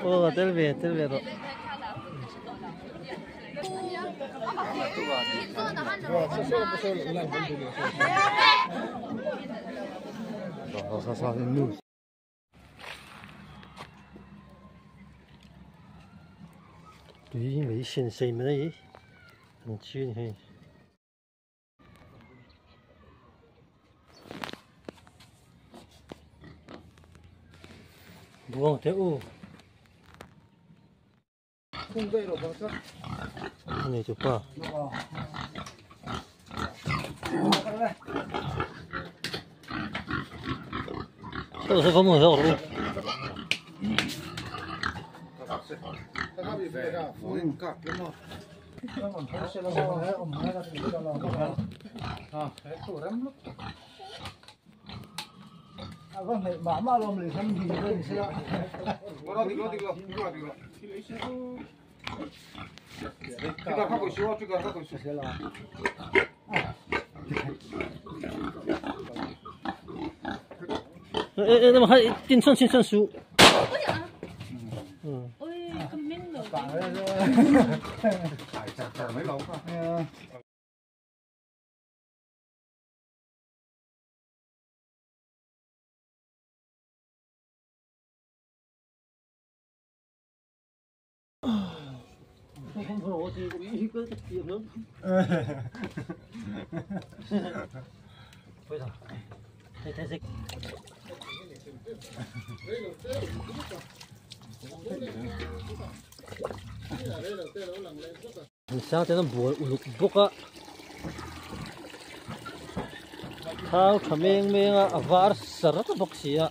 Aw tel ve tel ve rawh. Tui mai sen sei mai an chin hei. Buang teh u. Ani chu pa. Sao sao không hiểu rồi. Ê, ê, mà hay tin sơn xin sơn su. Ừ. Sang ten an bual uluk bawk a thau tha meng meng a a var sar ta bawk si a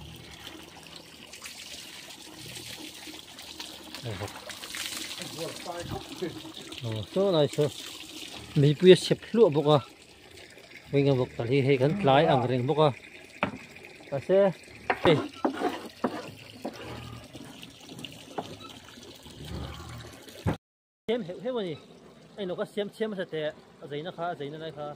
aw saw lai saw meipui a chep hluah bawk a eng emaw kal hi hei kan tlai ang reng bawk a mahse hei siam heuh heuh a ni a inawk a siam chhiam hmasa teh a zeina kha a zeina lai kha.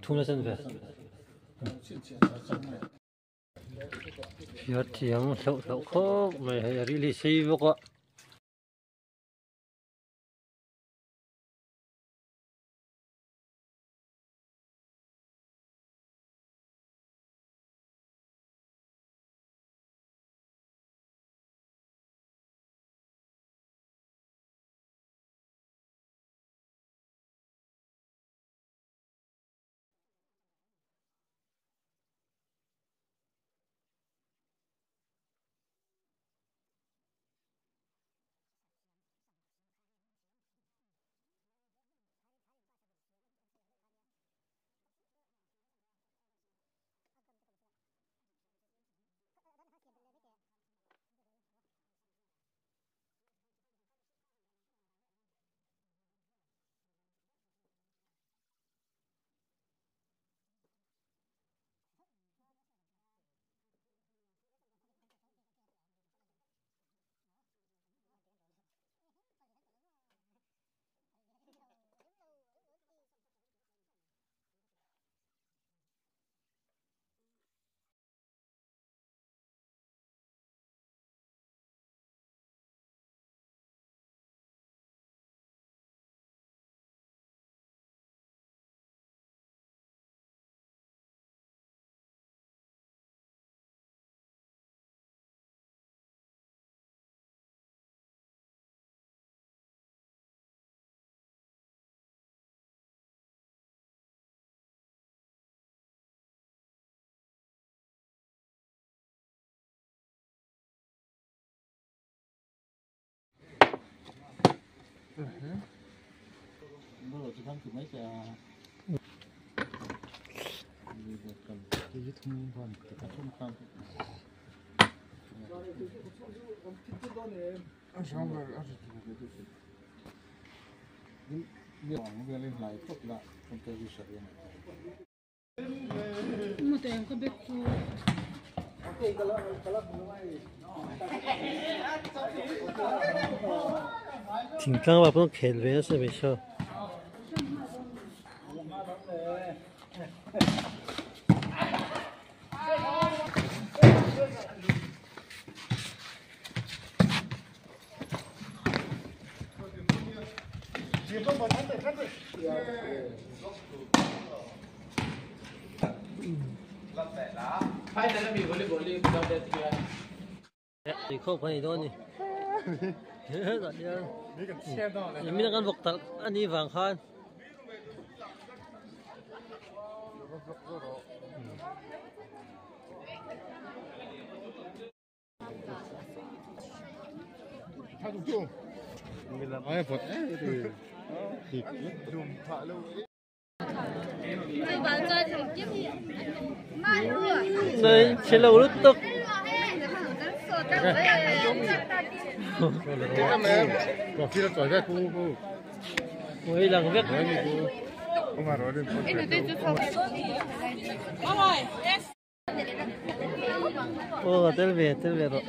Thuna chan ve. Phiar thiang hlauh hlauh khawp mai hei a ril hi sei bawk a. Thingtlang ah pawh khel ve nasa mai saw. Tui khawp kan ei dawn a ni min kan vawk talh a nih vang khan Này, chế lâu lúc tức. Ôi là cái Ô, tên về rồi.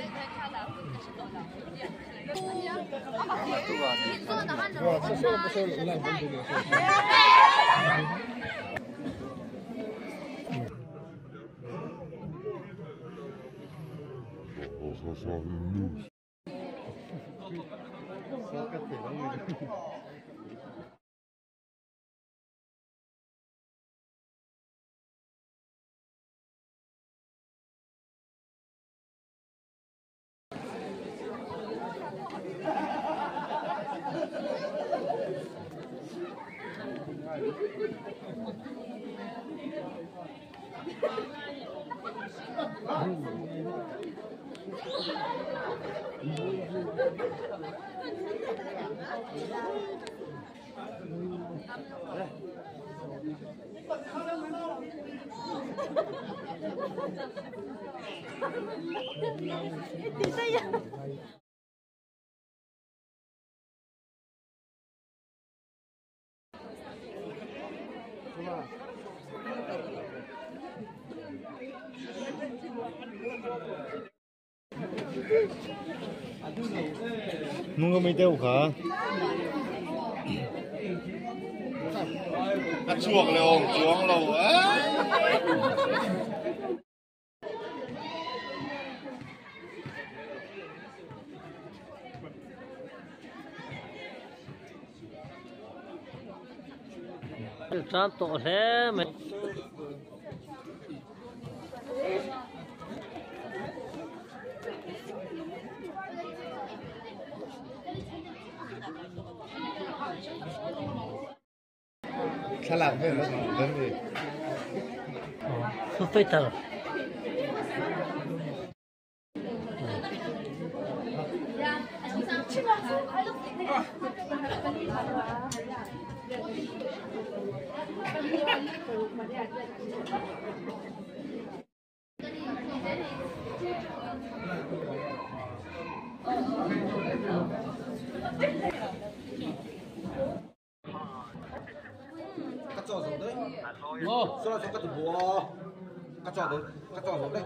Nunca me deu cả. Ăn chuộc lều, chuông lầu á. Tram tổ thế mày. Fighter. Cắt cho rồi đấy.